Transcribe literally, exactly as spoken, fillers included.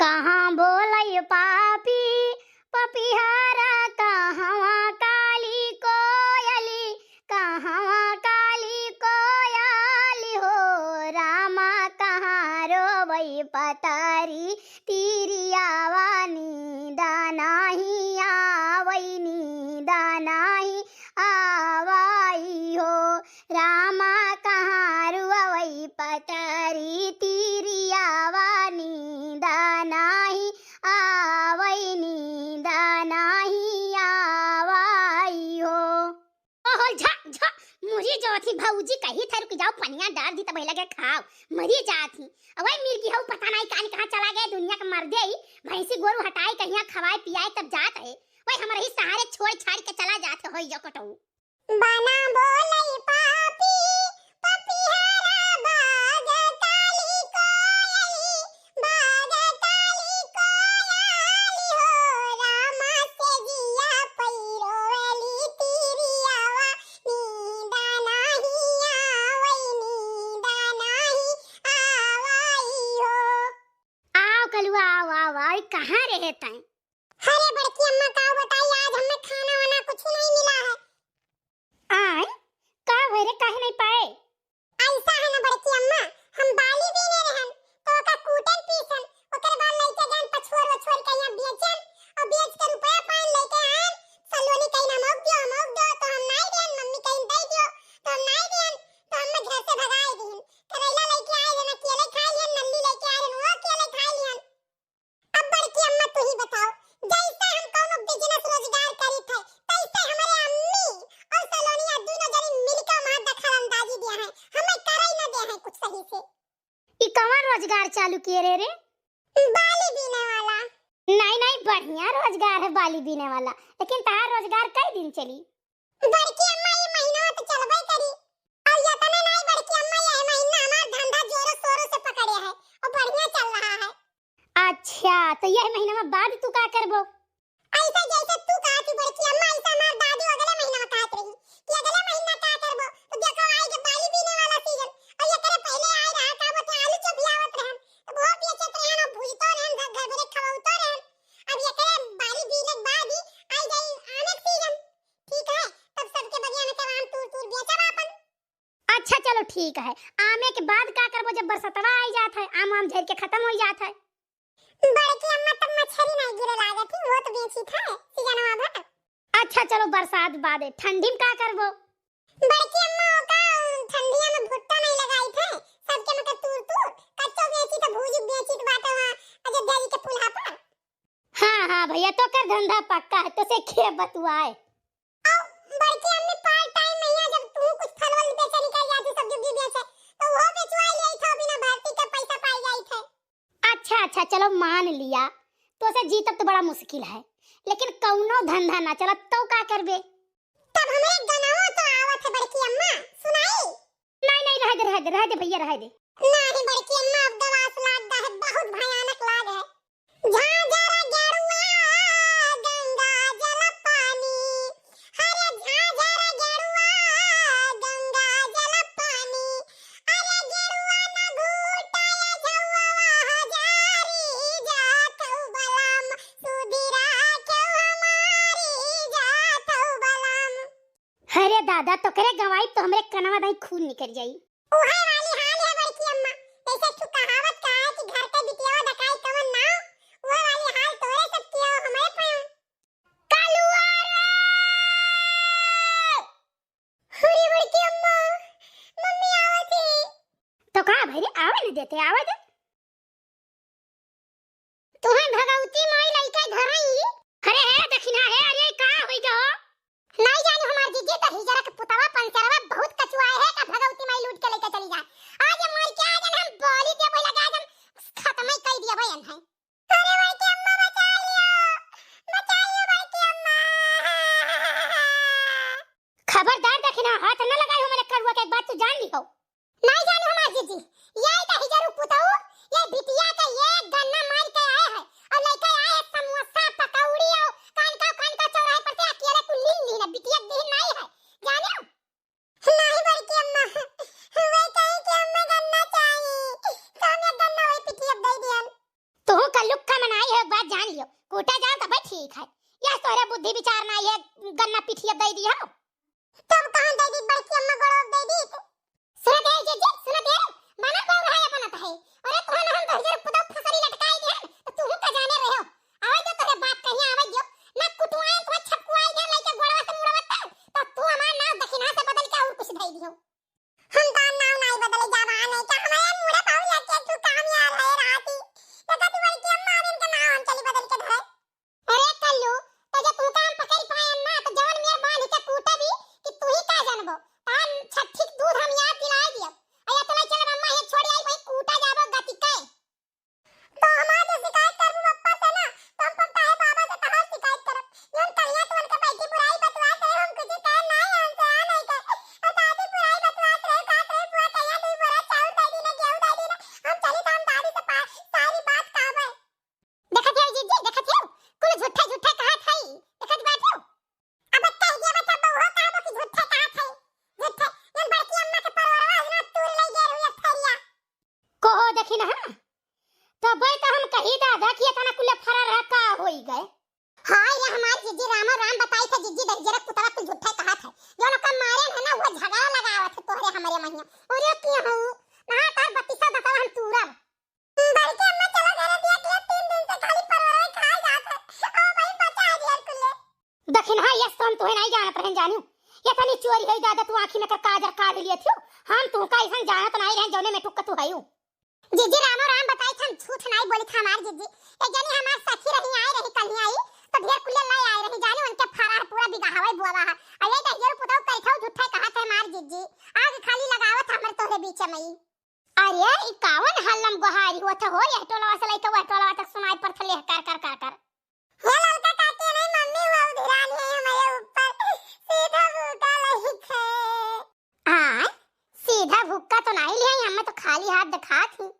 कहाँ बोलै पापी पपिहरा, कहवा काली कोयली, कहवा काली कोयली हो। रामा कहाँ रोवै पतरी तिरियावा, नींद नाहीं आवै, नींद नाहीं आवै हो। रामा कहाँ रोवै पतरी तिरियावा, नींद नाहीं आवै, नींद नाहीं आवै हो। ओहो, झा, झा, मुरी जो थी भौजी कही था, "रुक जाओ, पनिया डार दी, तब लगे खाओ।" मरी जात ही। अवै मिर्गी हऊ, पता नाहीं कान कहाँ चला गए, दुनिया का मर्दे ही। भैंसी गोरू हटाई, कहिया खवाए पियाए, तब जात है। वही हमरे ही सहारे छोड़ छाड़ के चला जात है, होई जो कटऊ। बना बोलै पापी, पपिहरा बाज काली कोयली, बाज काली कोयली हो। रामा से जिया पैरोवली तिरियावा, नींद नाहीं आवै, नींद नाहीं आवै हो। आओ कलुआ, आओ, आओ, आओ, ई कहाँ रहे तैं? अरे बड़की अम्मा, का बताई, आज हमें खाना वाना कुछ नहीं मिला है। आय, का भय रे, काहे नहीं पाए? ऐसा है ना बड़की अम्मा, हम बाली बीने रहन, तो ओका कूटन पीसन, ओकर बाद लइके गन पछोर वछोर के यहाँ बेचन, और बेच के रुपया पाइन लइके आयन, सलोनी कहीं अमौक दियो, अमौक दियो, तो हम नाई दियन, मम्मी कहीं दे दियो, तो हम नाई दियन, तो हमें घर से भगाए दीन। करेला लइके आए रहन, अकेले खाए लियन, नल्ली लइके आए रहन, वो अकेले खाए लियन। अब बड़की अम्मा तू ही बताओ, जैसे हम कौनो business रोजगार करी थे, तैसे हमारे अम्मी और सलोनिया दोनों जनी मिलके वहाँ दखल अंदाजी दिया है, हमें करे ही न दे है कुछ सही से। ई कौन रोजगार चालू किए रे रे? बाली बीने वाला। नहीं, नहीं, बढ़िया रोजगार है बाली बीने वाला, लेकिन तहार रोजगार कई दिन चली? बड़की अम्मा, ये महीना तो चलबे करी। और ये तने नहीं बड़की अम्मा, ये महीना हमार धंधा जोरों शोरों से पकड़े है और बढ़िया चल रहा है। अच्छा, तो यह महीना में बाद तू का करबो? ऐसा जैसे तू कहा थी बड़की अम्मा, ऐसा हमार दादी अगले महीना में कहत रही कि अगले महीना का करबो, तो देखो आई के बाली बीने वाला सीजन, और ये करे पहले आए रहा का बोलते आलू चबियावत रहन, तो वो बेचत रहन और भूजतो रहन, घर, घर भरे खवाउतो रहन। अब ये करे बाली बीने के बाद ही आई जाई आमे के सीजन, ठीक है, तब सबके बगिया में के आम तूर तूर बेचब आपन। अच्छा चलो ठीक है, आमे के बाद का करबो जब बरसतवा आई जात है, आम आम झर के खत्म हो जात है? बड़की अम्मा तब मछरी नहीं गिरे लागत ही, वो तो बेची था सीजनवा भर। अच्छा चलो बरसात बाद है, ठंडी में का करबो? बड़की अम्मा ओका ठंडिया में भुट्टा नहीं लगाई थे, सबके मतलब तूर तूर कच्चो बेची तो भूजी बेची तो बाटे वहाँ अयोध्या जी के पुल्हा पर। हाँ हाँ भैया, तो कर धंधा पक्का है, तो से खे बतुआए। और बड़की अम्मी part time में यहाँ जब तू कुछ फल वल बेचे निकल जाती, सब्जी उब्जी बेचे, तो वो बेचवा लिया था, बिना भर्ती के पैसा पाई जाई थे। अच्छा अच्छा, चलो मान लिया, तो से जीतब तो बड़ा मुश्किल है, लेकिन कौनो धंधा ना चलत तो का करबे? तब हमरे गनवा तो आवत है बड़की अम्मा, सुनाई? नहीं नहीं, रह दे, रह दे, रह दे भैया, रह दे। नहीं बड़की अम्मा, अब गवास लाग है, बहुत भयानक लाग है। झाझर गेरुआ गंगा जल पानी, हरे झाझर गेरुआ गंगा जल पानी, अरे गेरुआ न घूटाय झौवा हजारी जात हौ बलम, सुधिरा क्यों हमारी जात हौ बलम। अरे दादा, तोकरे गवाई तो हमरे कनवा दाई खून निकल जाई। उहे वाली हाल है बड़की अम्मा, जैसे तू कहावत का है कि घर के बिटियावा डकाई कवन नाव, उहे वाली हाल तोरे सब किया हमरे पायो। कालुआ रे! अरे बड़की अम्मा, मम्मी आवत है। तो का भई रे, आवे न देते, आवे दे। तुहन भगवती माई लइके घर आई। अरे हे दखिना हे, अरे का होई गो? नहीं जानी हमार जीजी तो हिजरा के पुतवा पंचरवा बहुत कचुआए है का भगवती माई लूट के लेके चली जाए। आज मार के आज हम बोली दे बोला आज हम खत्म ही कर दिया भाई है। अरे भाई की अम्मा बचा लियो, बचा लियो भाई की अम्मा। खबरदार दखिना हाथ न लगाई हो मेरे करुआ के, एक बात तू जान ली हो। नहीं जानू हमार जीजी, ये दहिजरू पुतऊ, ये बिटिया के एक गन्ना मार के आए है और लेके आए है समोसा, पकौड़ी और कान का, कान का चौराहे पर से अकेले कुल लीन लीन है, बिटिया के दीन नहीं है, जाने हो? नहीं बड़की अम्मा, वे कहे कि अम्मा गन्ना चाहिए, तो हम एक गन्ना वही पिटिया दे दियन। तो हो कल्लू का मनाई है, एक बात जान लियो, कूटा जाओ तबे ठीक है। यह तोहरे बुद्धि विचार नाई है, गन्ना पिठिया दे दियो। तब कहाँ दे दी बड़की अम्मा, गोड़वा दे दी। सुनत है जीजी, सुनत है, बना पाऊ रहा है, बनत है। अरे तोहन हम दहिजर पुतौ फसरी लटकाई दिहन, तो तू का जाने रहो। आवे दो तोहरे बाप कहीं आवे दो, ना कुटुआए को छपकुआई दिहन लइके गोड़वा से मुड़वत, तो तू हमार नाव दखिना से बदल के और कुछ दे दियो। हम तो नाव नाई बदले जावा नहीं, का हमारे मुड़ा पाऊ या के तू काम यार है राती। लगा तू बड़की अम्मा आवे इनका नाव हम चली बदल के धरे। अरे कल्लू, तो जब तुमका हम पकड़ पाए ना, तो जवन मेर बांध के कूटे भी कि तू ही का जानबो। तान छठी के दूध हम याद दिलाए दियब। अया तो नहीं चल अम्मा, ये छोड़ आई भाई, कूटा जाबो गति के। तो हमार जो शिकायत करबू पप्पा से ना, तो हम पप्पा है बाबा से तहार शिकायत करब। जौन कहिया तू उनके बैठी बुराई बतवात रहे, हम कुछ कहे नहीं, हमसे आ नहीं कहे। और दादी बुराई बतवात रहे, कहत रहे, "बुआ कहिया तू बोरा चाउर दे दी ना, गेहूं दे दी ना, हम चली तो हम दादी से पा-, सारी बात कहबे।" देखत हो जीजी, देखत हो, कुल झूठे झूठे कहत है, देखत बात हो। अब कह दिया बच्चा, बउआ का बकी झूठे कहत है, झूठे। जन बड़की अम्मा के परवरवा इतना तूर ले गए हुई थरिया। कहो देखी ना, हाँ? तबे तो हम कही दादा कि इतना कुल फरा रहा का होई गए। हाँ, ये हमार जीजी रामो राम बताई थे, जीजी दहिजरक पुतवा कुल झूठे कहत है। जौन ओकर मारे है ना, वो झगड़ा लगावत है तोहरे हमरे महिया। अरे की हूँ, ना तार बत्तीसा दसवा हम तूरब। बड़की अम्मा चला घरे दिया कि तीन दिन से खाली परवरवे खाए जात है। ओ भाई बचा है ढेर कुल्ले। दखिन हाँ, यस तो हम तुहे नहीं जानत रहन जानियो। ये तनी चोरी है दादा, तू आँखी में कर काजर काढ़ लिए थियो। हम तुहका ऐसन जानत नहीं रहन जौने में टुक तू हयू। जीजी रामो राम बताई थे, हम झूठ नहीं बोली थे हमार जीजी। एक जनी हमार सखी रही, आई रही कल ही आई, तो ढेर कुल्ले लाई आई रही जानी, उनके फरार पूरा बिगाहवे बुआ है। और ये दहिजर पुतौ करी था झूठे कहा थे हमार जीजी। आग खाली लगावत हमर तोहरे बीच में। अरे, ई कावन हल्लम गोहारी होत हो, यह टोलवा से लइके वह टोलवा तक सुनाई पड़त ले, कर, कर, कर, कर। हे ललका काकी नहीं, मम्मी हुआ उधिरानी है हमारे ऊपर, सीधा भूका लहित है। हाँ, सीधा भूका तो नहीं लिया, हमें तो खाली हाथ दिखात ही।